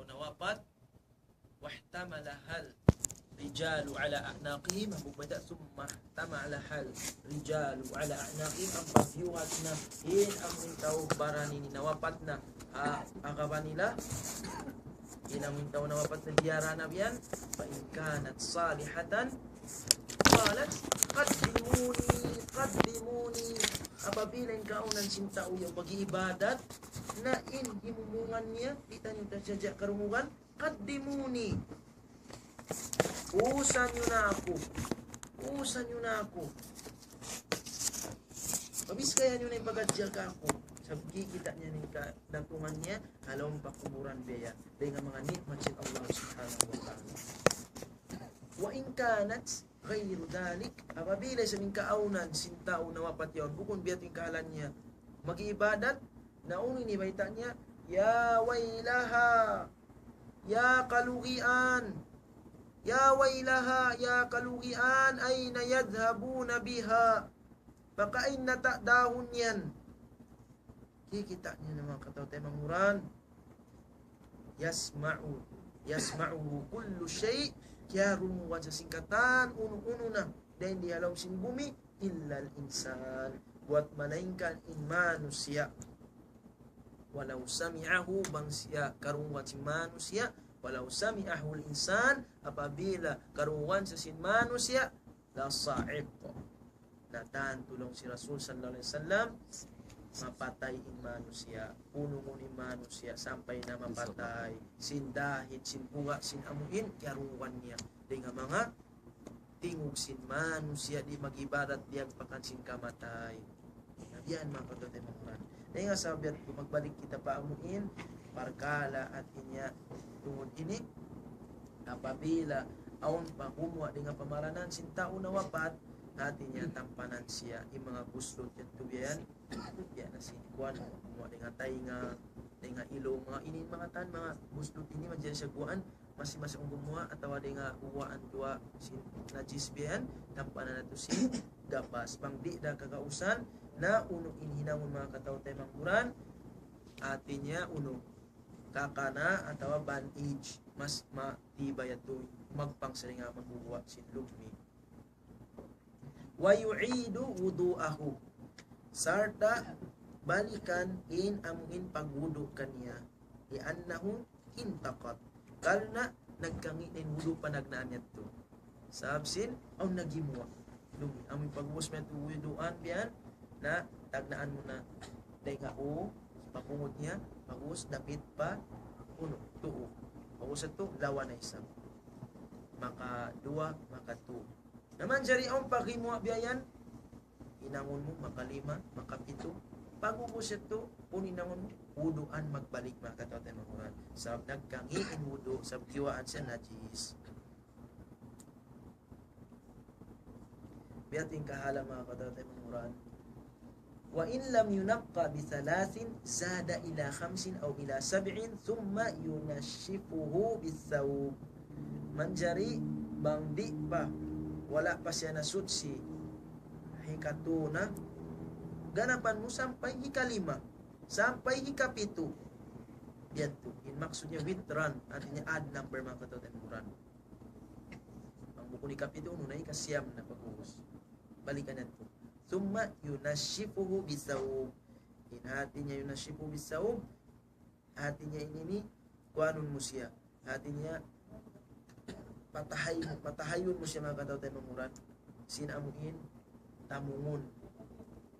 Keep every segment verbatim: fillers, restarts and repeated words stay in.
nawapat, واحتملها الرجال على أعناقهم, amu bata, ثم احتملها الرجال على أعناقهم, ampa biyuhat na in amu in tau baran ini nawapat na ha, ha agama nila, in amu in tau nawapat na diyara na biyan, فإن كانت صالحة قالت قدموني قدموني. Apabila in kaunan sin tau yan mag-iibadat, na in himumungan niya, di' taniyu tasadja karungugan, قدموني. Usan niyu na aku. Usan niyu na aku. Pabiskayan niyu na in pagadji' kaku'. Sabab kikita' niya in kadatungan niya, ha lawm pakuburan biya' yan. Dayn ha manga nikmat sin Allah Subhanahu wa Ta'ala. وإن كانت غير ذلك, apabila isab in kaunan sin tau nawapat yaun, bukun biya' ha yan in kahalan niya mag-iibadat, na unu in bayta' niya, يا ويلها, ya kalugian, يا ويلها, ya kalugian, أين يذهبون بها, pakain na ta dahun yan. Kikita' niyu na, manga kataymanghuran. يسمع، يسمعه كل شيء, kiyarungugan sa sin katan unu-unu na dayn di ha lawm sin bumi, إلا الإنسان, buwat malaingkan in manusiya'. ولو سمعه, bang siya karungugan sin manusiya', ولو سمعه الإنسان, apabila karungugan sa sin manusiya', لصعق. Na tantu laung sin Rasul sallallahu alayhi wasallam, mapatay in manusiya', punungun in manusiya', sampay na mapatay, sin dahit, sin buga', sin amu in kiyarungugan niya. Dayn ha manga tingug sin manusiya' di' mag-ibadat, diyagpakan sin kamatay. Na biya' yan, manga kataymanghuran. Dayn ha sabab yadtu, magbalik kita pa amu in parkala', hatinya, tungud ini, apabila awn pa gumuwa' dayn ha pamaranan sin tau nawapat, hatinya tampanan siya in manga guslut yadtu biya' yan, biya' na sin kuwan, gumuwa' dayn ha taynga, dayn ha ilung, manga ini, manga tan, manga guslut ini manjari siya guwaan, masi-masi in gumuwa' atawa dayn ha guwaan duwa sin najis biya' yan, tampanan natu' sin gapas. Bang di' da kagausan, na unu in hinangun, manga kataymanghuran, hatinya unu, kakana atawa bandage, mas matibay yadtu, magpang sa dayn ha magguguwa' sin lugmi. ويعيد وضوءه, sarta' balikan in amu in pagwudu' kaniya, لأنه انتقض, karna' nagkangi' in wudu' panagnaan yadtu. Sabab sin awn nagimuwa'. Lugmi, amu in pag'ubus mu yadtu wuduan biya' yan, na tagnaan mu na dayn ha ū, pa pungud niya, pag'ubus dapit pa unu, tuu. Pag'ubus yadtu, lawa na isab. Makaduwa, makatū. Na manjari awn pa gimuwa' biya' yan, hinangun mu, makalima, makapitu. Pag'ubus yadtu, unu in hinangun mu, wuduan magbalik, manga kataymanghuran. Sabab nagkangi' in wudu', sabab giwaan siya najis. Biya' ha yan in kahalan, manga kataymanghuran. وإن لم ينق بثلاث زاد إلى خمس أو إلى سبع ثم ينشفه بالثوب. Manjari bang di' pa, wala' pa siya nasuchi, hikatū na, ganapan mu sampay hikalima, sampay hikapitu. Biya' yadtu. In maksud niya witran, hatinya odd number, manga kataymanghuran. Bang bukun hikapitu, unu na, hikasiyam na pag'ubus. Balikan natu'. ثم ينشفه بالثوب. In hatinya ينشفه بالثوب, hatinya ini, kuanun mu siya. Hatinya, patahay-, patahayun mu siya, manga kataymanghuran. Sin amu in tamungun.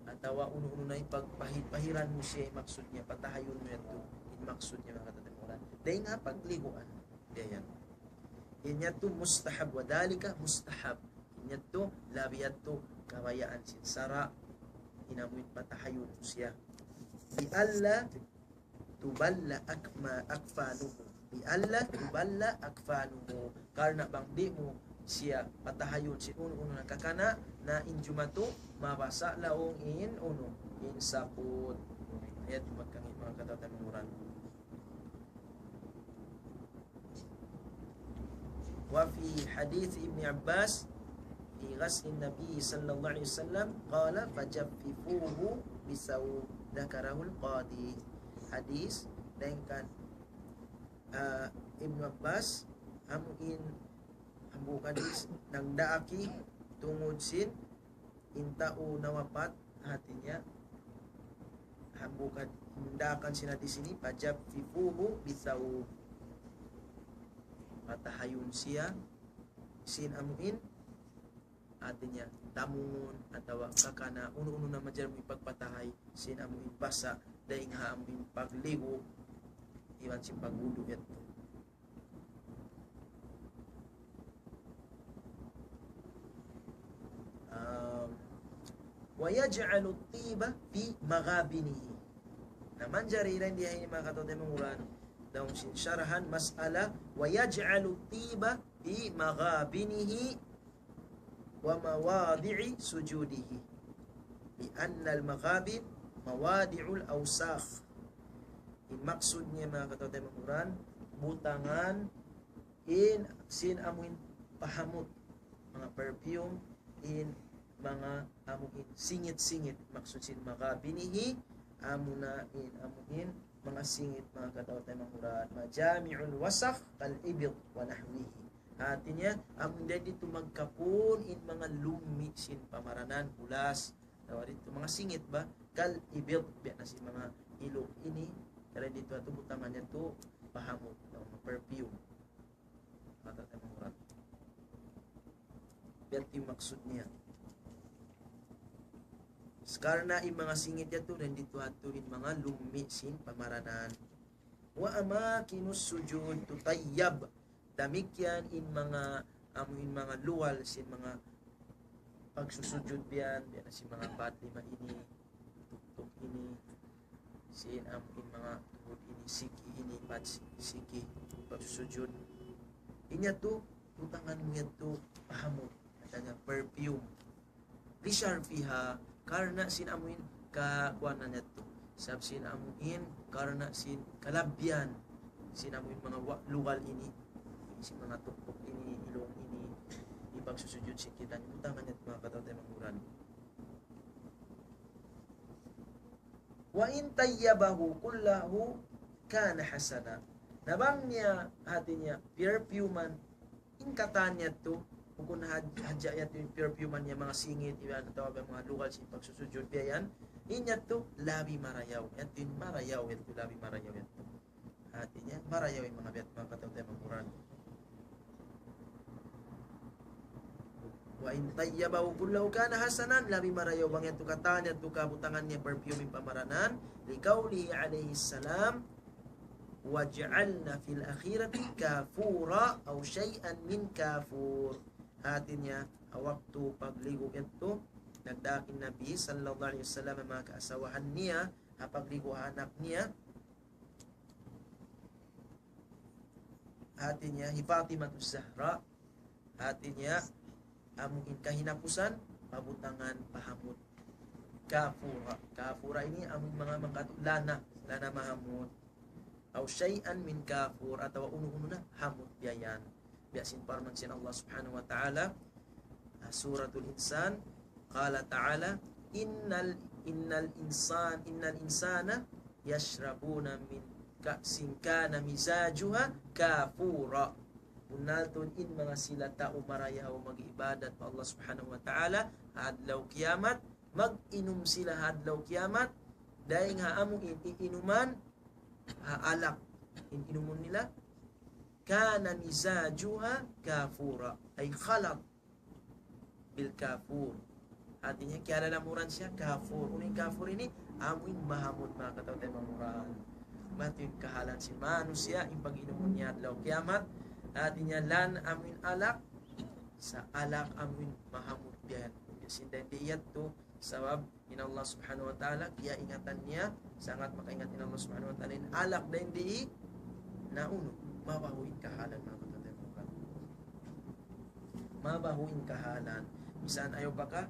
Atawa unu-unu na ipagpahi-, pahiran mu siya, in maksud niya, patahayun mu yadtu. In maksud niya, manga kataymanghuran, dayn ha pagliguan. Biya' yan. In yadtu mustahab, وذلك مستحب. In yadtu, labi yadtu, kabayaan sin sara', in amu in patahayun mu siya. لئلا تبل أكما-، أكفانه. لئلا تبل أكفانه. Karna' bang di' mu siya patahayun sin unu-unu na kakana', na in jumatu, mabasa' laung in unu, in saput. Ayat magkangi', manga kataymanghuran. وفي حديث ابن عباس في غسل النبي صلى الله عليه وسلم قال: فجففوه بثوب، ذكره القاضي. Hadis, dayn kan ah, Ibnu Abbas, amu in hambuuk hadis nagdaak tungud sin in tau nawapat, hati niya, hambuuk had-, in daakan sin hadis ini, "Fajaffifuhu bithawb." Patahayun siya sin amu in, hati niya, tamungun atawa kakana, unu-unu na majal mu in pagpatahay sin amu in basa, dayn ha amu in pagligu, iban sin pagwudu yadtu. Um, "Wa yaj'alu at-tiba fi maghabinihi." Na manjari ra in di ha ini manga kataymanghuran, dayn sin sharhan mas'ala, "Wa yaj'alu at-tiba fi maghabinihi wa mawadi'i sujudihi. Li'anna al-maghabin mawadi'ul awsakh." In maksud niya manga kataymanghuran, butangan in sin amu in pahamut, manga perfume, in manga amu in singit-singit, maksud sin maghabinihi, amuna in amu in manga singit, manga kataymanghuran, majami'ul wasakh kal ibid wa nahwihi. Hati niya, amu in dayn ditu magkapun in manga lummi' sin pamaranan, hulas, atawa ditu manga singit ba, kal ibid, biya' na sin manga iluk ini, dayn ditu yadtu butangan yadtu pahamut, atawa perfume. Manga kataymanghuran. Biya' ha yan in maksud niya. Karna' in manga singit yadtu, dayn ditu yadtu in manga lummi' sin pamaranan. "Wa amakinus sujud tutayyab." Damikkiyan in manga, amu in manga lugal sin manga pagsusujud biya' yan, biya' na sin manga pat lima ini, tuktuk ini, sin amu in manga tuhud ini, siki ini, pat si-, siki, pagsusujud. In yadtu, butangan mu yadtu pahamut, hati niya perfume. Lisharfiha, karna' sin amu in kakuanan yadtu. Sabab sin amu in, karna' sin kalabihan sin amu in manga wa-, lugal ini, sin manga tuktuk ini, ilung ini, in pagsusujud sin kitaniyu, butangan yadtu manga kataymanghuran. "Wa in tayyabahu kullahu kana hasana." Na bang niya, hati niya, perfuman in katan yadtu, bukun had-, hadja yadtu in perfuman niya manga singit, iban atawa manga lugal sin pagsusujud biya' yan, in yadtu labi marayaw, yadtu in marayaw, yadtu labi marayaw yadtu. Hati niya, marayaw in manga biya' ha yan manga kataymanghuran. "Wa in tayyabahu kullahu kana hasanan," labi marayaw bang yadtu katan yadtu kabutangan niya perfume in pamaranan, liqawlihi alayhi salam, "Waj'alna fil akhirati kafura aw shay'an min kafur." Hati niya, ha waktu pagligu yadtu, nagdaak in Nabi sallallahu alayhi wasallam ha manga kaasawahan niya, ha pagligu ha anak niya, hati niya, hi Fatimatu Zahra, hati niya, amu in kahinapusan, pabutangan pahamut. Kafura. Kafura ini amu in manga mangkatu' lana, lana mahamut. Aw shay'an min kafur, atawa unu-unu na hamut biya' yan. Biya' sin parman sin Allah Subhanahu wa Ta'ala, ah, Suratul Insan, qala ta'ala, "Innal, innal insan, innal insana yashrabuna min ka'sin kana mizajuha kafura." Bunnal tuud in manga sila tau marayaw mag-ibadat pa Allah Subhanahu wa Ta'ala, adlaw kiyamat, mag-inum sila adlaw kiyamat, dayn ha amu in iinuman, ha alak, in inumun nila, kana mizajuha kafura, ay khalat bil kafur. Hati niya, kiyalalamuran siya kafur. Unu in kafur ini? Amu in mahamut, manga kataymanghuran. Matu in kahalan sin manusiya', in pag-inumun niya adlaw kiyamat. Hati niya, lan amu in alak, sa' alak amu in mahamut biya' yan. Sin dayn di yadtu, sabab in Allah Subhanahu wa Ta'ala, kiyaingatan niya, sangat makaingat in Allah Subhanahu wa Ta'ala, in alak dayn di, na unu, mabahu in kahalan, manga kataymanghuran. Mabahu in kahalan. Misan ayaw pa ka,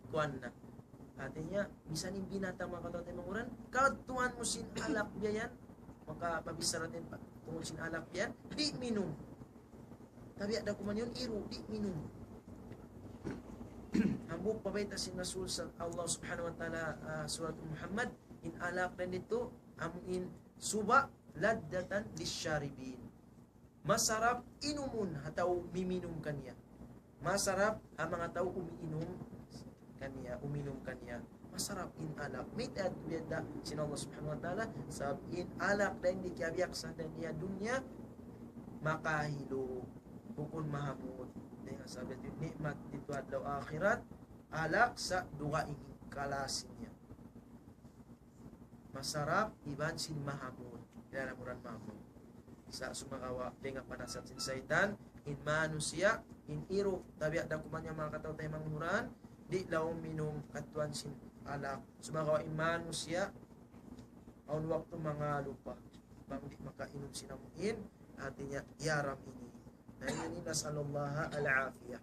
kuwan na. Hati niya, misan in binatang, manga kataymanghuran, katuan mu sin alak biya' yan, maka mabichara ta pa, tungud sin alak biya' yan, di' minum. Tabiya' da kuman yan, iru, di' minum. Hambuuk pa bayta' sin Rasul sa Allah Subhanahu wa Ta'ala, ah, Suratul Muhammad, in alak dayn ditu, amu in suba', لذة للشاربين. Masarap inumun ha tau miminum kaniya. Masarap ha manga tau umiinum kaniya, uminum kaniya. Masarap in alak. Mayta' biya' da sin Allah Subhanahu wa Ta'ala, sabab in alak dayn di' kiyabiyaksa dayn di ha dunya, makahilu, bukun mahamut. Dayn ha sabab in nikmat didtu adlaw akhirat, alak sa' dugaing in kalasi niya. Masarap iban sin mahamut. Kilala mu ra in mahamut. Sa' sumagawa' dayn ha panasat sin saytan, in manusiya', in iru', tabiat da kuman niya manga kataw-taymanghuran, di' laung minum katuan sin alak. Sumagawa' in manusiya', awn waktu mangalupa, bang di' makainum sin amu in, hati niya, hiyaram ini. Na ini, نسأل الله العافية.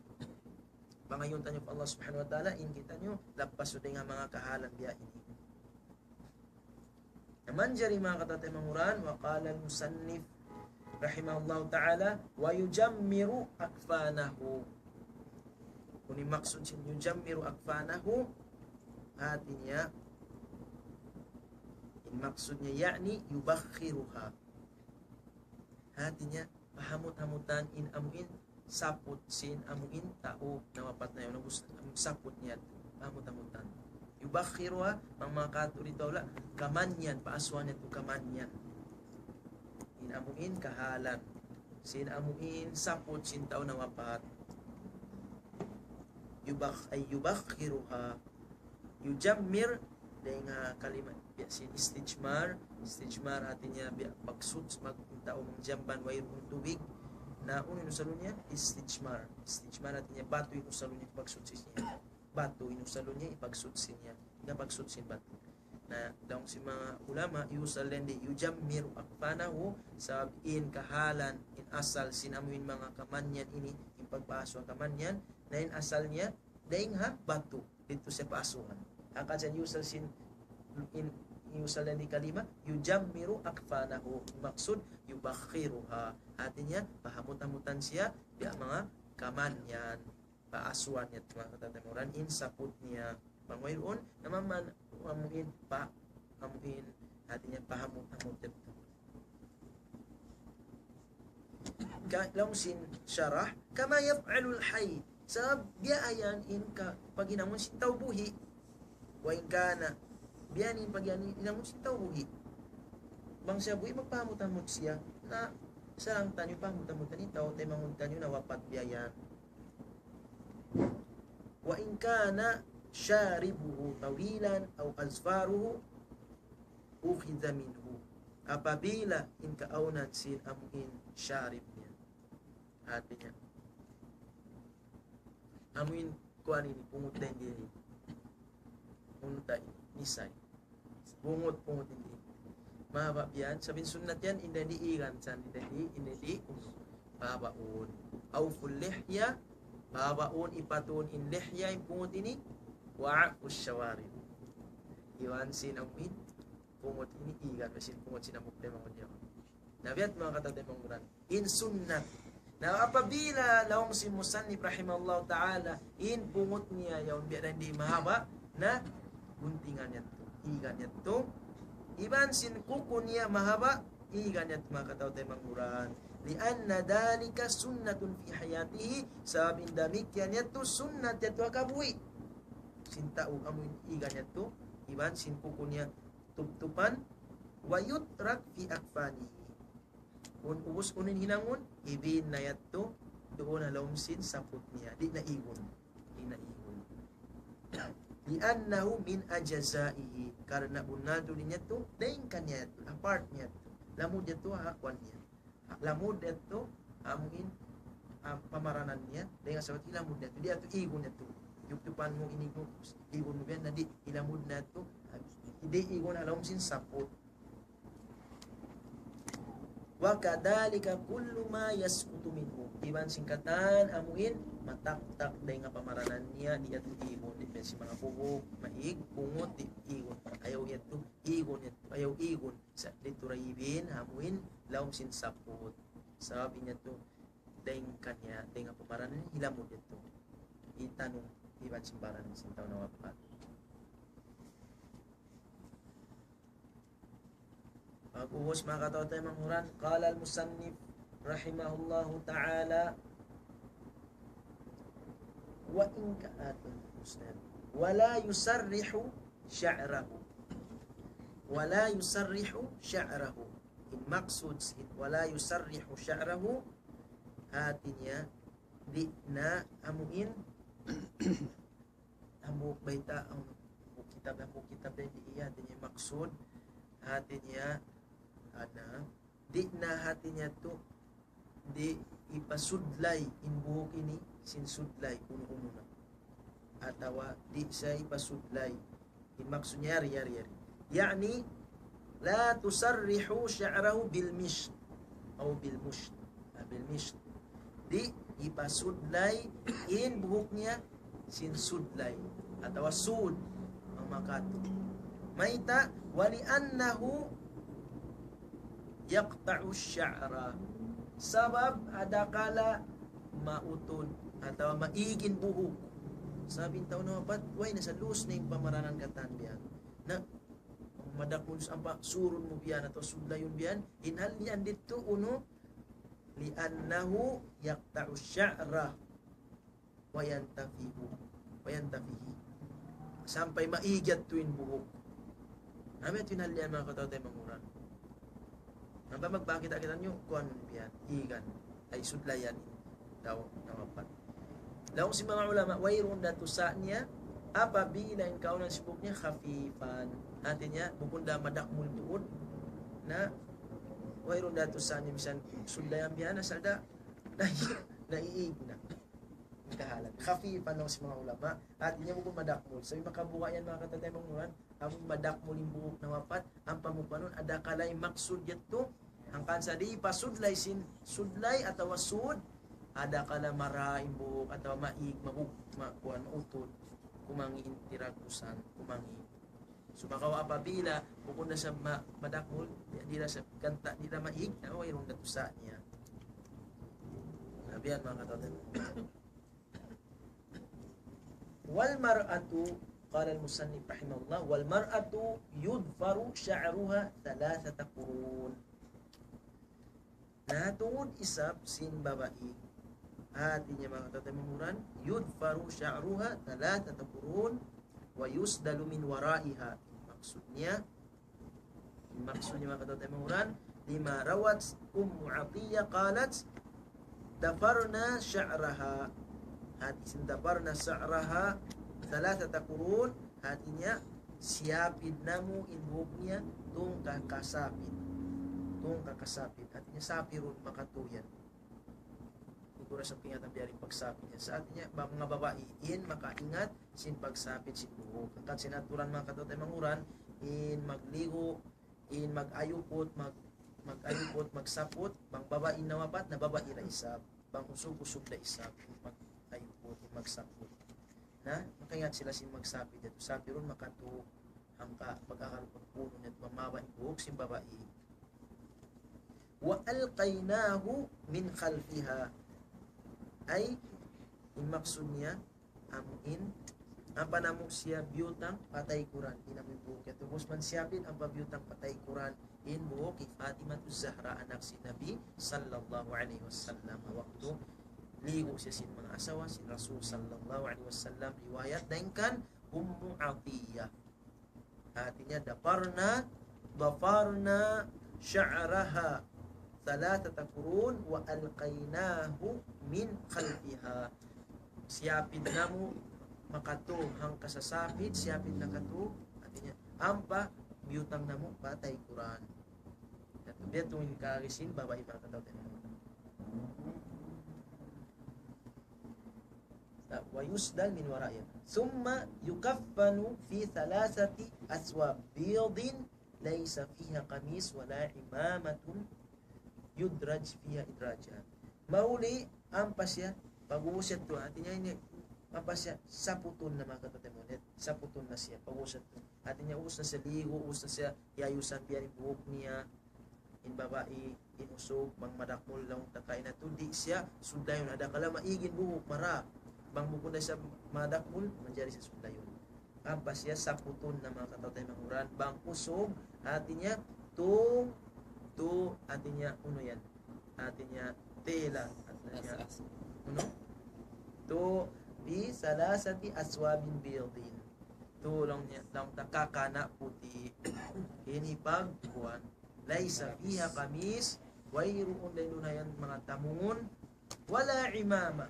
Pangayuun taniyu pa Allah Subhanahu wa Ta'ala, in kitaniyu, lappas dayn ha manga kahalan biya' ini. Na manjari manga kataw-taymanghuran, وقال المصنف رحمه الله تعالى: ويجمر أكفانه. Unu in maksud sin يجمر أكفانه, hati niya, in maksud niya, يعني يبخرها. Hati niya, pahamut-hamutan in amu in saput sin amu in tau nawapat na yan, ubus amu saput niya, pahamut-hamutan. يبخرها, bang manga katu' di' tau la, kamanyan, paasuan niya tu kamanyan. In amu in kahalan sin amu in saput sin tau nawapat. يبخ-، أي يبخرها. يجمر, dayn ha kalimat biya' sin istijmar. Istijmar hati niya biya' pagsut-, mag-, in tau mangjamban wayruun tubig. Na unu in usalun niya? Istijmar. Istijmar hati niya batu in usalun niya pagsutsi niya. Batu in usalun niya ipagsutsi niya. Hangkan pagsutsi batu. Na laung sin manga ulama, yusal dayn di يجمر أكفانه, sabab in kahalan, in asal sin amu in manga kamanyan ini, in pagpaasuan kamanyan, na in asal niya, dayn ha batu, didtu siya paasuan. Hangkan sa' yusal sin, in, yusal dayn di kalima, يجمر أكفانه. Maksud, يبخرها. Hati niya, pahamut-hamutan siya, biya' manga kamanyan. Paasuan niya, manga kataw-taymanghuran, in saput niya. Bang wayruun, na maman, amu in, pa, amu in, hati niya, pahamut-hamut niya. Ka-, laung sin sharah, كما يفعل الحي. Sabab biya' yan in ka-, paghinangun sin tau buhi'. وإن كان, biya' yan in paghinangun sin tau buhi'. Bang siya buhi', magpahamut-hamut siya. Na, sarang taniyu pahamut-hamutan in tau-taymanghuran taniyu nawapat biya' yan. وإن كان شاربه طويلا أو أظفاره أخذ منه. Apabila in kaawnan sin amu in sharib niya. Hati niya. Amu in kuwan ini, pungut dayn di. Unta ini, nisay. Pungut, pungut ini. Mahaba' biya' yan, sabab in sunnat yan, in dayn di igan, sa' in dayn di, in dayn di, pahabaun. أوفوا اللحية, pahabaun, ipatun in lihya, in pungut ini, وأعفوا الشوارب. Iban sin amu in, pungut ini, igan, sin pungut sin amu in mangun niya. Na biya' yan manga kataw-taymanghuran. In sunnat. Na apabila laung sin musannif rahimahullahu ta'ala, in pungut niya yaun biya' dayn di mahaba', na guntingan niya tu, igan niya tu. Iban sin kuku niya mahaba', igan niya tu manga kataw-taymanghuran. لأن ذلك سنة في حياته, sabab in damikkiyan yadtu sunnat yadtu ha kabuhi' sin tau amu in igan yadtu, iban sin kuku niya tuptupan, ويترك في أكفانه. Unu, ubus unu in hinangun, ibin na yadtu, duun ha lawm sin saput niya. Di' na igun. Di' na igun. لأنه من أجزائه. Karna' bunnal tuud in yadtu, dayn kaniya yadtu, apart niya yadtu. Lamud yadtu ha kuwan niya. Lamud yadtu, amu in, am, pamaranan niya, dayn ha sabab hilamud yadtu. Di' yadtu igun yadtu. Yupyupan mu, inig mu, igun mu biya' na di', hilamud na yadtu. Di' igun ha lawm sin saput. وكذلك كل ما يسقط منه. Iban sin katan amu in mataktak dayn ha pamaranan niya, di' yadtu igun, di' biya' sin manga buhuk, maig, pungut, di' igun. Ayaw yadtu igun, yadtu ayaw igun. Sa' didtu ra ibin, amu in, lawm sin saput. Sabab in yadtu, dayn kaniya, dayn ha pamaranan, hilamud yadtu. Itanum, iban sin baran sin tau nawapat. Pag'ubus, manga kataymanghuran, قال المصنف رحمه الله تعالى وإن كان مسلم ولا يسرح شعره ولا يسرح شعره. In maksud sin ولا يسرح شعره, hati niya di' na amuin hambuuk bayta', hambuuk kitab, hambuuk kitab di' iya, hati niya maksud, hati niya, ana, di' na, hati niya tu, di' hipasudlay in buhuk ini sin sudlay unu-unu na. Atawa di' siya hipasudlay. In maksud niya yari, yari, yari. يعني لا تسرح شعره بالمشط أو بالمشط. Ah, بالمشط. Di' hipasudlay in buhuk niya sin sudlay atawa sud, manga katu. Mayta'? ولأنه يقطع الشعر. Sabab adakala mautud atawa maig in buhuk. Sabab in tau nawapat, way na sa, lus na in pamaranan katan biya' yan. Na, madakmul sa ampa surun mu biya' yan atawa sudlayun biya' yan, in hal yan didtu unu, لأنه يقطع الشعر وينتفخ، وينتفخ. Sampay maig yadtu in buhuk. Amu yadtu in hal yan, manga kataymanghuran. Ampa magbakita' kitaniyu, kuwan biya' yan, igan, ay sudlayan in tau nawapat. Laung sin manga ulama, wayruun da tusa' niya, apabila in kaawnan sin buhuk niya خفيفا. Hati niya, bukun da madakmul tuud, na wayruun da tusa' niya, misan sudlayan biya' yan, asal da, na, naiig na. Kahalan. خفيفا laung sin manga ulama. Hati niya bukun madakmul. Sabab makabuga' yan, manga kataymanghuran, amun madakmul in buhuk nawapat, ampa mu kuwanun, adakala in maksud yadtu, hangkan sa di' hipasudlay sin sudlay atawa sud, adakala mara in buhuk atawa maig, mabug-, ma-, kuwan, mautud, kumangi' in tiragusan, kumangi'. Sumagawa' apabila bukun da sa ma-, madakmul, di' da sa ganta', di' da maig, na wayruun da tusa' niya. Na biya' yan, manga kataymanghuran. والمرأة، قال المصنف رحمه الله: والمرأة يظفر شعرها ثلاثة قرون. Na tungud isab sin babai, hati niya, manga kataymanghuran, يظفر شعرها ثلاثة قرون ويسدل من ورائها. Maksud niya, maksud niya, manga kataymanghuran, لما روت أم عطية قالت: ضفرنا شعرها. Hati sin ضفرنا شعرها ثلاثة قرون, hati niya, siyapid namu' in buhuk niya tungka kasapid. Tungka kasapid. Hati niya, sapirun, makatu yan. Di' ku da sa pingatan biya' diin in pagsapid niya. Sa' hati niya, ba-, manga babai in makaingat sin pagsapid sin buhuk. Hangkan sin aturan, manga kataymanghuran, in magligu', in mag-ayuput, mag-, mag-ayuput, magsaput, bang babai in nawapat, na babai da isab. Bang usug, usug da isab. Mag-ayuput, magsaput. Na, makaingat sila sin magsapid yadtu. Sapirun, makatu hangka pag-agarun kunu' niya, mababa' in buhuk sin babai. وألقيناه من خلفها. Ay, in maksud niya, amuin, ampa namu' siya biyutang pa taykuran, in amuin buhuk yadtu. Ubus man siyapid, ampa biyutang pa taykuran in buhuk hi Fatimatu Zahra, anak sin Nabi sallallahu alayhi wasallam. Waktu ligu' siya sin manga asawa sin Rasul sallallahu alayhi wasallam, riwayat dayn kan Ummu Atiyah. Hati niya, ضفرنا، ضفرنا شعرها ثلاثة قرون وألقيناه من خلفها. Siyapid namu' makatu hangka sasapid, siyapid nakatu, hati niya, ampa biyutang namu' pa taykuran. Yadtu, biya' ha yan in kaagi sin babai, manga kataymanghuran. ويسدل من ورائها. ثم يكفن في ثلاثة أثواب بيض ليس فيها قميص ولا عمامة يدرج فيها إدراجا. Mahuli, ampa siya, pag'ubus yadtu, hati niya ini, ampa siya, saputun na, manga kataymanghuran, saputun na siya, pag'ubus yadtu. Hati niya, ubus na siya ligu', ubus na siya, iyayusan biya' diin in buhuk niya, in babai, in usug, bang madakmul laung ta kaina tu, di' siya sudlayun, adakala maig in buhuk, mara. Bang bukun da siya madakmul, manjari siya sudlayun. Ampa siya saputun na, manga kataymanghuran, bang usug, hati niya, tung Tu, hatinya unu yan. Hatinya tela. Hatinya unu. Tu, bi salasati aswabin bidin. Tu, laung niya, laung ta kakana' puti'. Ini pagkuan. Laisa fiha kamis, wayruun dayn duun ha yan manga tamungun. Wala imama.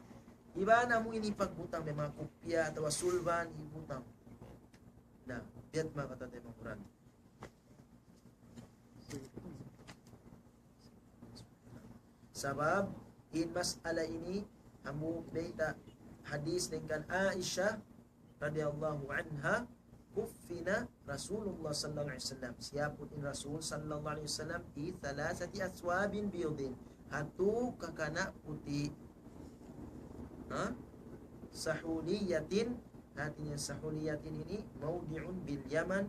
Iban amu ini pagbutang, manga kupiya atawa sulban, ibutang. Na, biya' manga kataymanghuran. Sabab, in mas'ala ini, amu bayta' hadis dayn kan Aisha radiyallahu anha, kuffina Rasulullah sallallahu alayhi wasallam. Siyaput in Rasul sallallahu alayhi wasallam fi thalathati aswabin bidin. Ha tu kakana' puti'. Ha? Sahuliyatin, hatinya sahuliyatin ini mawdi'un bil Yaman,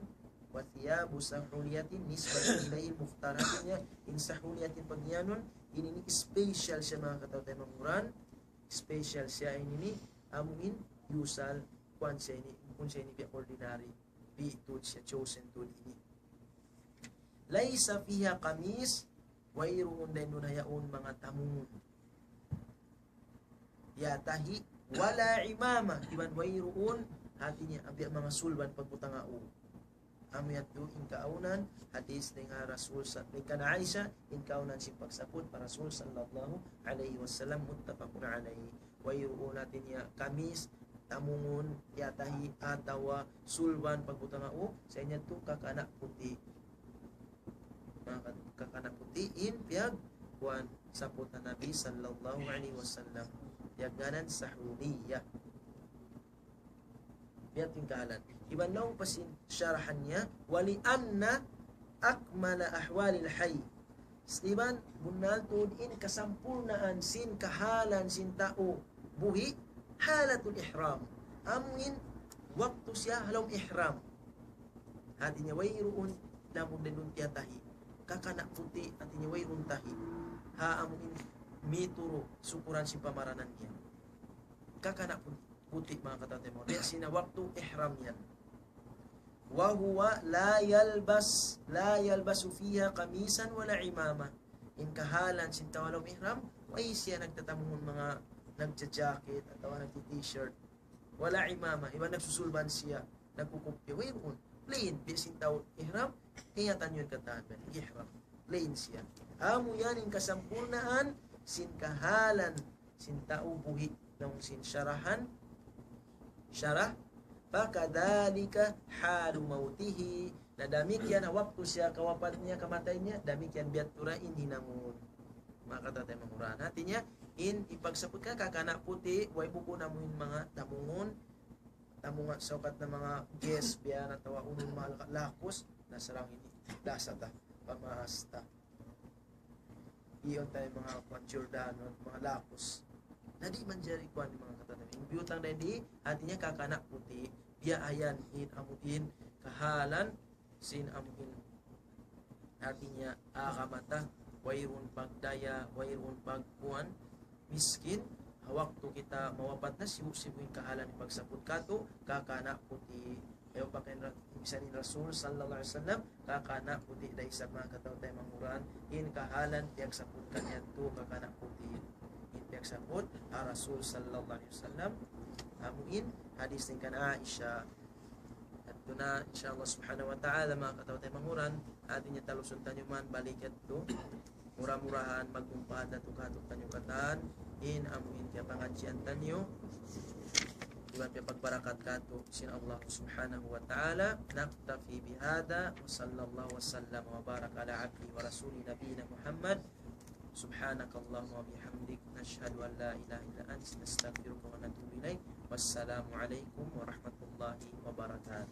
wa thiyabu sahuliyatin nisbatun ilayhi mukhtar. Hatinya, in sahuliyatin pagyanun, ini, ini special siya manga kataymanghuran, special siya ini, ini, amu in, usual, kuan siya ini, bukun siya ini biya' ordinary, biya' tuud siya chosen tuud ini. Laisa fiha kamis, wayruun dayn duun ha yaun manga tamungun. Yatahi, wala imama, iban wayruun, hatinya, biya' manga sulban pagbutang ha ū. Amu yadtu in kaawnan, hadis dayn ha Rasul sa-, dayn kan Aisha, in kaawnan sin pagsaput pa Rasul sallallahu alayhi wasallam, muttafaqun alayhi. Wayruun hatinya kamis, tamungun, yatahi, atawa sulban pagbutang ha ū, sa' in yadtu kakana' puti'. Manga kakana' puti' in piyag-, kuan, saput ha Nabi sallallahu alayhi wasallam. Piyagngānan sahuliya. Biya' ha yan in kahalan. Iban laung pa sin sharahan niya, wali anna akmala ahwalil hayy. Iban bunnal tuud in kasampurnaan sin kahalan sin tau buhi', halatul ihram. Amu in waktu siya ha lawm ihram. Hatinya wayruun lamun dayn duun tiyatahi. Kakana' puti', hatinya wayruun tahi. Ha amu in mituru' sukuran sin pamaranan niya. Kakana' puti', puti' manga kataymanghuran. Biya' sin ha waktu ihram yan. Wa huwa la yalbas, la yalbasu fiha kamisan wala imama. In kahalan sin tau ha lawm ihram, way siya nagtatamungun manga nagja-jacket atawa nagti-t-shirt. Wala imama, iban nagsusulban siya, nagkukupiya, wayruun. Plain, biya' sin tau ihram, ingatan niyu in katan, ihram. Plain siya. Amu yan in kasampurnaan sin kahalan sin tau buhi', laung sin sharahan, sharah, fakadhalika halu mawtihi. Na damikkiyan ha waktu siya kawapat niya, kamatay niya, damikkiyan biya' tuud in hinangun. Manga kataymanghuran. Hatinya, in ipagsaput ka kakana' puti', way bukun amu in manga tamungun, tamungun sawkat na manga guest, biya' na atawa unu in manga lakus, na sarang ini, lasa ta, pamahas ta. Iyan tayo manga kuan Jordan, manga lakus. Na di' manjari kuan manga kataymanghuran. In biyutang dayn di, hatinya kakana' puti', biya' ha yan in amu in kahalan, sin amu in. Hatinya, agama ta, wayruun pagdaya, wayruun pagkuan, miskin, ha waktu kita mawapat na, sibu'-sibu' in kahalan in pagsaput katu', kakana' puti'. Ayaw pa kain ra-, misan in Rasul sallallahu alayhi wasallam, kakana' puti' da isab manga kataymanghuran, in kahalan piyagsaput kaniya tu kakana' puti'. In piyagsaput, ha Rasul sallallahu alayhi wasallam, amu in, hadis dayn kan Aisha, Yadtu na, insha Allah subhanahu wa ta'ala, manga kataymanghuran, hatinya talusun taniyu man balik yadtu. Mura-murahan magmumpaat na tu katu' taniyu katan, in amu in kiyapangadjian taniyu, iban kiyapagbarakat katu' sin Allah subhanahu wa ta'ala. نكتفي بهذا، وصلى الله وسلم وبارك على عبده ورسوله نبينا محمد. سبحانك اللهم وبحمدك، نشهد أن لا إله إلا أنت، نستغفرك ونتوب إليك. والسلام عليكم ورحمة الله وبركاته.